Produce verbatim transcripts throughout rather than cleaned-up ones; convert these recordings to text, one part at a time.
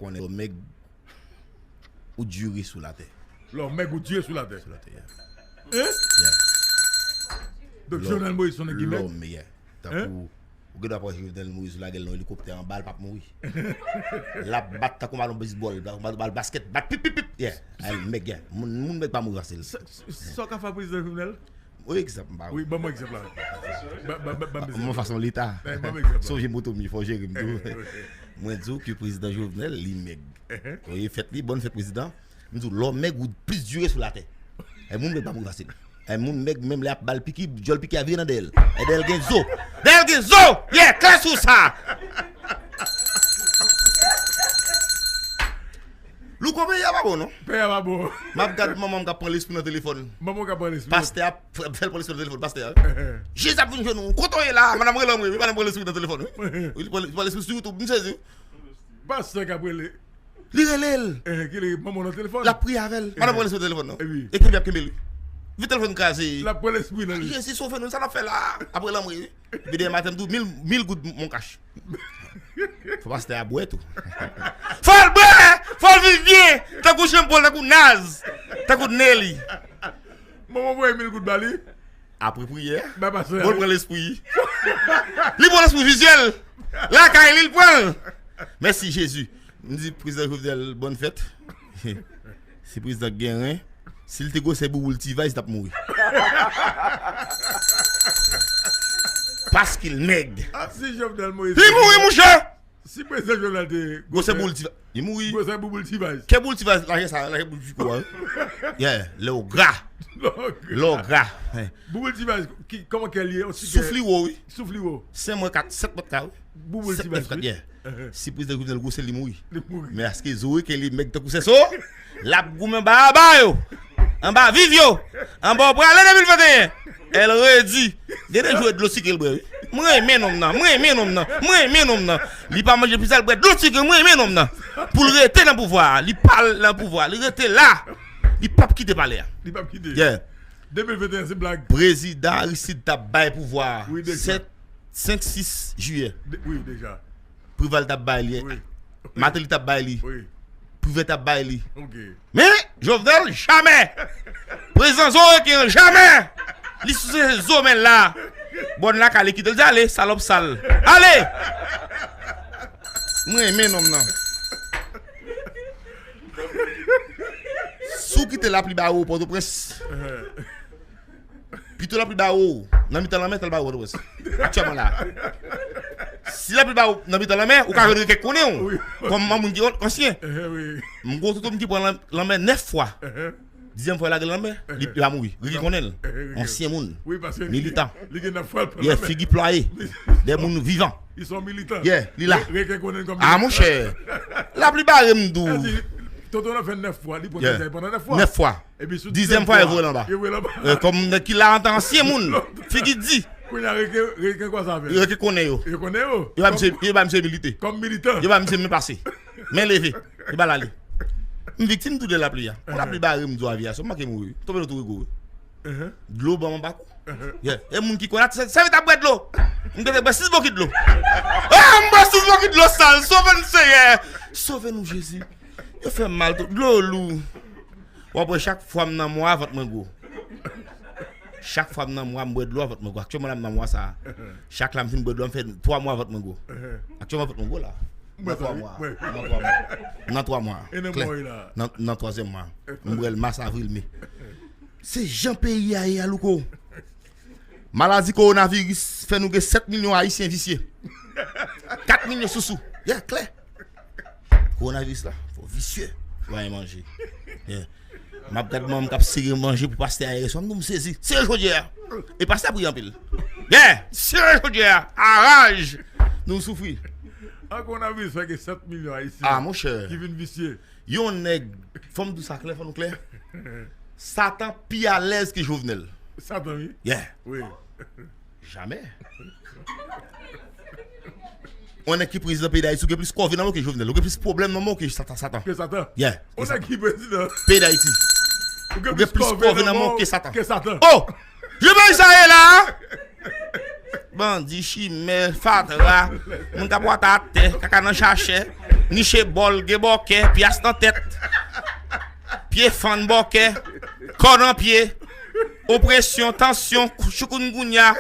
Konnen lè w mèg, ou dire sou latè. Lè w mèg, ou dire sou latè. Sou latè, yeah. Hein? Yeah. Donk, Jovenel Moïse, se yon nèg ki mèg? Lè w mèg, yeah. Tankou, ou gen dwa pran Jovenel Moïse, ou lage l nan elikoptè anba, l p ap mouri. L ap bat tankou balon bezbòl, tankou balon, balon baskèt, bat pip, pip, pip. Yeah. Ay, mèg, yeah. Moun, moun mèg pa mouri fasil. Sa, sa w ka fè prezidan Jovenel? Yon egzanp, m pa wè. Wi, ban m egzanp la. Ban, ban, ban, ban m egzanp. Yon fason leta. Ban m egzanp la. Sonje moto m, fò w jere m tou. Mwen di w ke prezidan Jovenel, li mèg. Wi, fèt li, bòn fèt prezidan. M di w, lè w mèg, ou plis dire sou latè. E moun mèg pa mouri fasil. E moun mèg, menm lè y ap ba l piki, dyòl piki a vire nan dèyè l. E dèyè l gen zo. Dèyè l gen zo! Yeah, klè sou sa! Louko, peyi a pa bon, non. Peyi a pa bon. M ap gad manman m k ap pran lespri nan telefòn. Manman w k ap pran lespri. Pastè a fè l pran lespri nan telefòn, pastè a. Jezi ap vin jwenn ou. Kote w ye la? Madanm rele m, wi, madanm pran lespri nan telefòn, wi. Wi, li pran, li pran lespri sou YouTube, m sezi. Pastè k ap rele. Li rele l. Eh, ki li, manman nan telefòn? L ap priye avè l. Madanm pran lespri nan telefòn, non. E wi. E kenbe ap kenbe li. Vi telefòn kraze. L ap pran lespri nan li. Jezi sove nou, sa n ap fè la? Ap rele m, wi. Epi demen maten m di w mil, mil goud mon kach. Fò pastè a bwè tou. Fò l bwè! Fò l viv byen! Tankou Jean Paul, tankou Naz, tankou Nelly. Manman voye mil goud ba li. Apre priyè, bon, l pran lespri. Li pran lespri vizyèl. Lakay li, l pran l. Mèsi, Jezi. M di prezidan Jovenel, bòn fèt. Se prezidan k gen ren. Si l te gwosè bouboul T-Vice, l t ap mouri. Paske l mèg. Ah, si Jovenel Moïse. Li mouri, mouche! Si prezidan Jovenel te gwosè bouboul T-Vice, li mouri. Gwosè bouboul T-Vice. Kè bouboul T-Vice, lajè sa, lajè bouboul Vico a, wi. Yeah, lè w gra. Lè w gra. Lè w gra. Bouboul T-Vice, ki, kòman kè l ye? Yon ti kè. Souf li wo, wi. Souf li wo. Senk mwen kat, sèt mèt ka, wi. Bouboul T-Vice, wi. Sèt mèt kat, yeah. Si prezidan Jovenel gwosè, li mouri. Li mouri. Men èske zo reken li mèg tankou sèso? L ap goumen anba aba yo, anba viv yo, anba w prale de mil venteyen. El redi. Gen de jou e dlo sike l bwè, wi. M renmen nonm nan, m renmen nonm nan, m renmen nonm nan. Li pa manje pizza, l bwè dlo sike, m renmen nonm nan. Pou l rete nan pouvwa a, li pa al nan pouvwa, li rete la. Li p ap kite palè a. Li p ap kite. Yeah. De mil venteyen, se blag. Prezidan Aristide t ap bay pouvwa a. Wi, deja. Sèt, senk, sis jiyè. De, wi, deja. Preval t ap bay li. Wi. Martelly t ap bay li. Wi. Privè t ap bay li. Ok. Men, Jovenel, jamè! Prezidan zo reken an, jamè! Li sou se zo men la. Bòn lakay li kite l di, ale, salòp sal. Ale! M renmen nonm nan. Si w kite lapli ba ou Pòtoprens, pito lapli ba ou nan mitan lanmè, tan l ba ou Pòtoprens. Aktyèlman la. Si lapli ba ou nan mitan lanmè, ou ka jwenn reken konnen w. Wi. Kòm yon moun ki ansyen. Eh, wi. M gwo toutou m ki pran lan-, lanmè nèf fwa. Eh. Dizyèm fwa lage lanmè, li, li pa mouri. Reken konnen l. Ansyen moun. Wi, paske li, militan. Li gen nèf fwa l pran lanmè. Yeah, figi plwaye. De moun vivan. Li se yon militan. Yeah, li la. Reken konnen l kòm militan. Ah, monchè. Lapli bare m di w. Sa di, tonton nan fè nèf fwa, li pran kòb pandan nèf fwa. Nèf fwa. Epi sou dizyèm fwa, yo voye l anba. Yo voye l anba. Eh, kòm nèg ki la antan ansyen moun. Figi di. Kounye a reken, reken kwa sa fè? Reken konnen yo. Yo konnen yo. Yo ba misye, yo ba misye milite. Kòm militan. Yo ba misye men pase. Men leve. Li ba l ale. M viktim tou de lapli a. Yon lapli bare m di w avyasyon, m manke mouri. M tonbe nan tou rigo. Dlo ban m anba kou. Yeah. E moun ki konn, se, sèvi t ap bwè dlo. M te bwè sis bokit dlo. Ah, m bwè sis bokit dlo sal. Sove n, Senyè. Sove nou, Jezi. Yo fè m mal tou. Dlo lou. W ap wè chak fwa m nan mwa, vant mwen gwo. Chak fwa m nan mwa, m bwè dlo, vant mwen gwo. Aktyèlman la, m nan mwa sa a. Chak la m fin bwè dlo, m fè twa mwa, vant mwen gwo. Aktyèlman, vant mwen gwo la. Nan twa mwa. Nan twa mwa. Nan twa mwa. Klè. Nan, nan twazyèm mwa. M bwè l mas, avril, me. Se jan peyi a ye a, Louko. Maladi kowonaviris fè nou gen sèt milyon Ayisyen visye. Kat milyon sousou. Yeah, klè. Kowonaviris la, fò visye. Fò pa gen manje. Yeah. M ap gad manman m k ap sere manje pou pastè a yè swa. M di w m sezi. Sere chodyè a. E pastè a priye anpil. Yeah, sere chodyè a. A raj. Nou soufri. An kowonaviris fè gen sèt milyon Ayisyen. Ah, monchè. Ki vin visye. Yon nèg, fò m di w sa klè, fò nou klè. Satan pi alèz ke Jovenel. Satan, wi. Yeah. Wi. Jamè. Yon nèg ki prezidan peyi Dayiti, ou gen plis kòve nan men w ke Jovenel. Ou gen plis pwoblèm nan men w ke Satan, Satan. Ke Satan. Yeah. Yon nèg ki prezidan peyi Dayiti. Ou gen plis kòve nan men w ke Satan. Ke Satan. Oh! Jan peyi sa ye la! Bandi, chimè, fatra, moun k ap wata atè, kaka nan chachè. Niche bòl, gen bòkè, pyas nan tèt. Pye fann bòkè, kò nan pye. Opresyon, tansyon, chikungunya,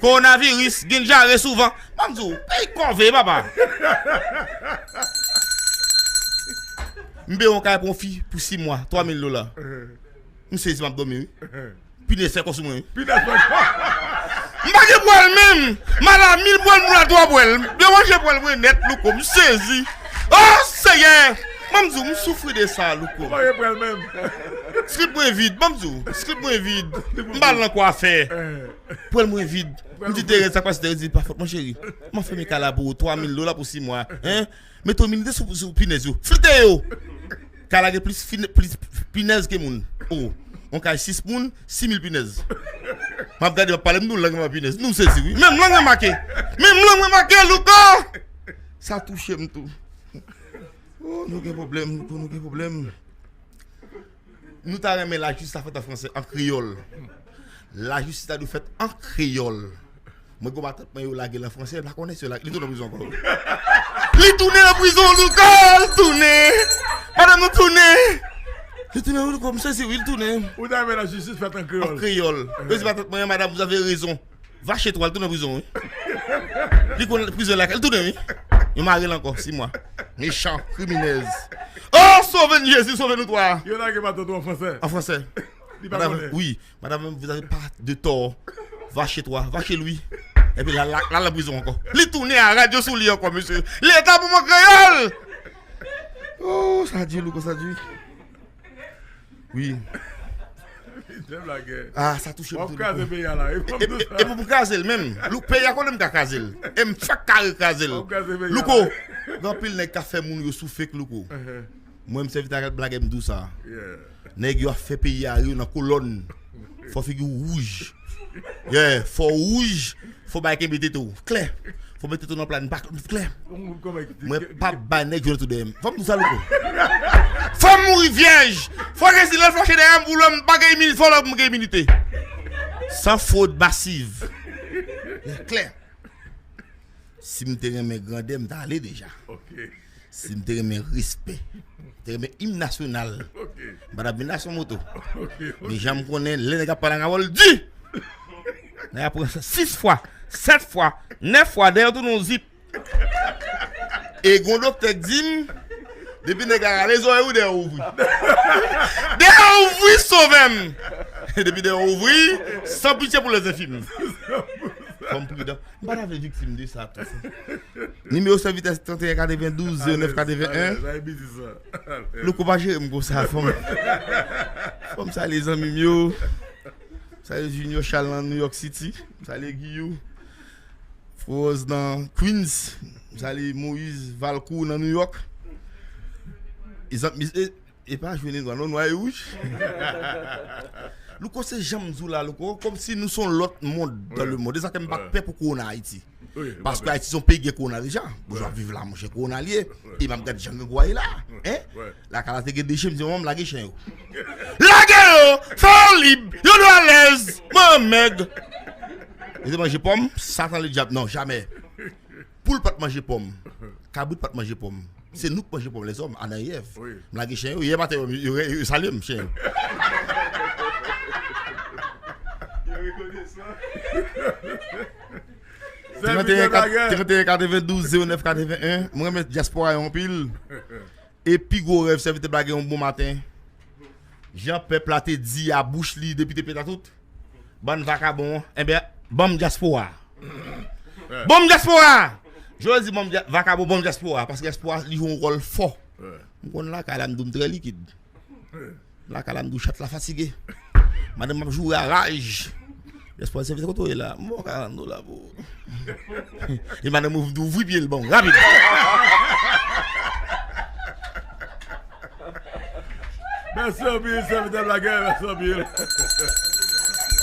kowonaviris, gin dyare souvan. Ban m di w, peyi kòve, papa. M peye yon kay pou yon fi pou sis mwa, twa mil dola. M sezi, m ap dòmi, wi. Pinèz fè kò sou mwen, wi. Pinèz fè kò. M pa gen pwèl menm. Madanm, mil pwèl, moun la twa pwèl. M deranje pwèl mwen nèt, Louko. M sezi. Oh, Seyè! Ban m di w, m soufri de sa, Louko. Ou pa gen pwèl menm. Slip mwen vid, ban m di w. Slip mwen vid. M pa al nan kwafè. Pwèl mwen vid. M di Terèz, sa k pase? Terèz di, pa fòt mwen, cheri. M ap fèmen kay la pou ou, twa mil dola pou sis mwa. Hein? Mete iminite sou, sou pinèz yo. Flite yo! Kay la gen plis, plis pinèz ke moun. Oh, yon kay sis moun, sis mil pinèz. M ap gade, m ap pale, m di w lang mwen pinèz. Nou sezi, wi. Menm lang mwen make. Menm lang mwen make, Louko! Sa touche m tou. Oh, nou gen pwoblèm, Louko, nou gen pwoblèm. Nou ta renmen lajistis ta fèt an fransè, an kreyòl. Lajistis ta dwe fèt an kreyòl. Mwen gen matant mwen yo lage l an fransè, m pa konnen si yo lage, li tounen nan prizon ankò. Li tounen nan prizon, Louko, li tounen. Madanm nou tounen. Li tounen, Louko, m sezi, wi, li tounen. Ou ta renmen lajistis fèt an kreyòl? An kreyòl. Yo di matant mwen, madame, vous avez raison. Va chez toi, l tounen prizon, wi. Li konn prizon lakay, l tounen, wi. Yo mare l ankò, sis mwa. Mechan, kriminèz. Oh, sove n, Jezi, sove nou twa. Yo lage matant ou an fransè? An fransè. Li pa konnen? Wi. Madame, vous avez pas de tort. Va chez toi, va chez lui. Epi la, la, la, la prizon ankò. Li tounen a radyo sou li ankò, mesye. Leta pou mwen kreyòl! Oh, sa di, Louko, sa di. Wi. Jèm lagè. Ah, sa touche m tou, Louko. W ap kraze peyi a la, wi. E, e, e pou m kraze l menm. Lou-, peyi a konnen m ka kraze l. E m fèk ka rekraze l. W ap kraze peyi a la. Louko, gen anpil nèg k ap fè moun yo soufri, Louko. Mwen, m sèvitè ak lagè, m di w sa. Nèg yo ap fè peyi a rive nan kolòn. Fò figi w wouj. Yeah, fò w wouj. Fò bagay kenbe tete w klè. Fò mete tete w nan plani pa klè. Mwen p ap bay nèg jwenn tou dèyè m. Fò m di w sa, Louko. Fò m mouri vyèj. Fò gen silans fache dèyè m pou lè m pa gen iminite, fò lè m gen iminite. San fwod masiv. Klè. Si m te renmen grandè, m ta ale deja. Si m te renmen respè, m te renmen im nasyonal, m pa t ap vin la sou moto. Men jan m konnen, lè nèg ap pale an kreyòl di, nèg ap pran sis fwa, sèt fwa, nèf fwa, dèyè w tounen yon zip. E gon doktè k di m, depi nèg la rale zòrèy ou, dèyè w ouvri. Dèyè w ouvri, sovè m. Depi dèyè w ouvri, san pitye pou lèzenfim. Fò m pridan. M pa ta vle viktim de sa tou. Nimewo sèvitè, trannteyen katrevendouz, zewo nèf katreven en. Louko pa jere m konsa, fò m, fò m salye zanmi m yo. Salye Junior Charles nan New York City. Salye Guillou. Froz nan Queens. Salye Moïse Valcourt nan New York. E zanmi, e, E pa jwenn nwa, non, nwa e wouj. Louko, se jan m di w la, Louko, kòmsi nou se yon lòt mond dan le mond. E sa fè m pa pè pou kowona Ayiti. Paske Ayiti se yon peyi gen kowona deja. Boujwa ap viv la, monchè, kowona li ye. E m ap gad jan grangou a ye la. Hein? Lakay la te gen de chen, m di, manman m lage chen yo. Lage yo! Fè yo lib! Yo dwe alèz! Manmèg! Yo te manje pòm, Satan le dyab, non, jamè. Poul pa t manje pòm. Kabrit pa t manje pòm. Se nou k manje pòm, lèzòm, Adan e Èv. M lage chen yo, yè maten yo, yo, yo, yo salye m, chen yo. Yo rekonesan. Trannteyen kat-, trannteyen katrevendouz, zewo nèf katreven en. Mwen renmen dyaspora yo anpil. E pi gwo rèv sèvitè Blagè yon bon maten. Jan pèp la te di a bouch li depi te peta tout. Bann vakabon, enben, ban m dyaspora. Ban m dyaspora! Jodi, ban m dya-, vakabon, ban m dyaspora. Paske dyaspora li jwe yon wòl fò. M konn lakay la, m di w m trè likid. Lakay la, m di w chat la fatige. Madanm ap joure a raj. Dyaspora, sèvitè, kote w ye la? M ba w karant dola pou ou. E madanm ouvri, ouvri pye l ban w rapid. Mèsi anpil, sèvitè Blagè, mèsi anpil.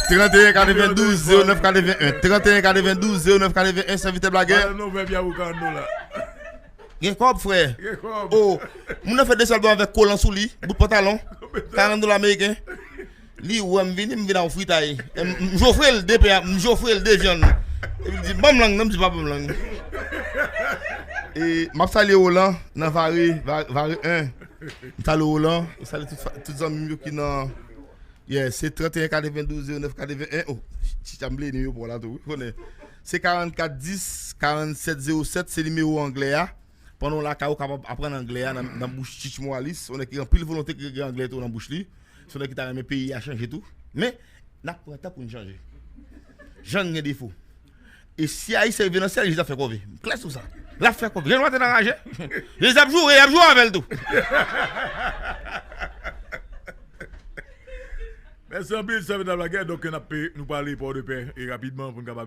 Trannteyen katrevendouz, zewo nèf katreven en. Trannteyen katrevendouz, zewo nèf katreven en, sèvitè Blagè. Madanm nan ouvè pye a pou karant dola. Gen kòb, frè. Gen kòb. Oh, moun nan fè de sèl ban avèk kolan sou li, bout pantalon, karant dola ameriken. Li wè m vini, m vin ak yon fritay. E m, m jofre l de pen, m jofre l de vyann. Epi l di, ban m lang nan, m di, pa ban m lang. E m ap salye Roland nan Vare, Va- Vare en. M salye Roland, m salye tout, fa- tout zanmi m yo ki nan. Yeah, se trannteyen katrevendouz zewo nèf katreven en. Oh, Chicha m bliye nimewo pou la tou, wi, konnen. Se karannkat dis, karannsèt zewo sèt, se nimewo anglè a. Pandan w lakay ou kapab aprann anglè a nan, nan bouch Tich Moralis, yon nèg ki gen anpil volonte, ki gen anglè tou nan bouch li. Se yon nèg ki ta renmen peyi a chanje tou. Men, n ap pran tan pou n chanje. Jan n gen defo. E si Ayisyen rive nan syèl, Jezi ap fè kòve. M klè sou sa. L ap fè kòve. Jan nou pa te nan raje. Jezi ap joure, y ap joure avè l tou. Mèsi anpil, Sèvitè Blaguet. Donk, n ap pe- nou pale Pòdepè e rapidman pou n kapab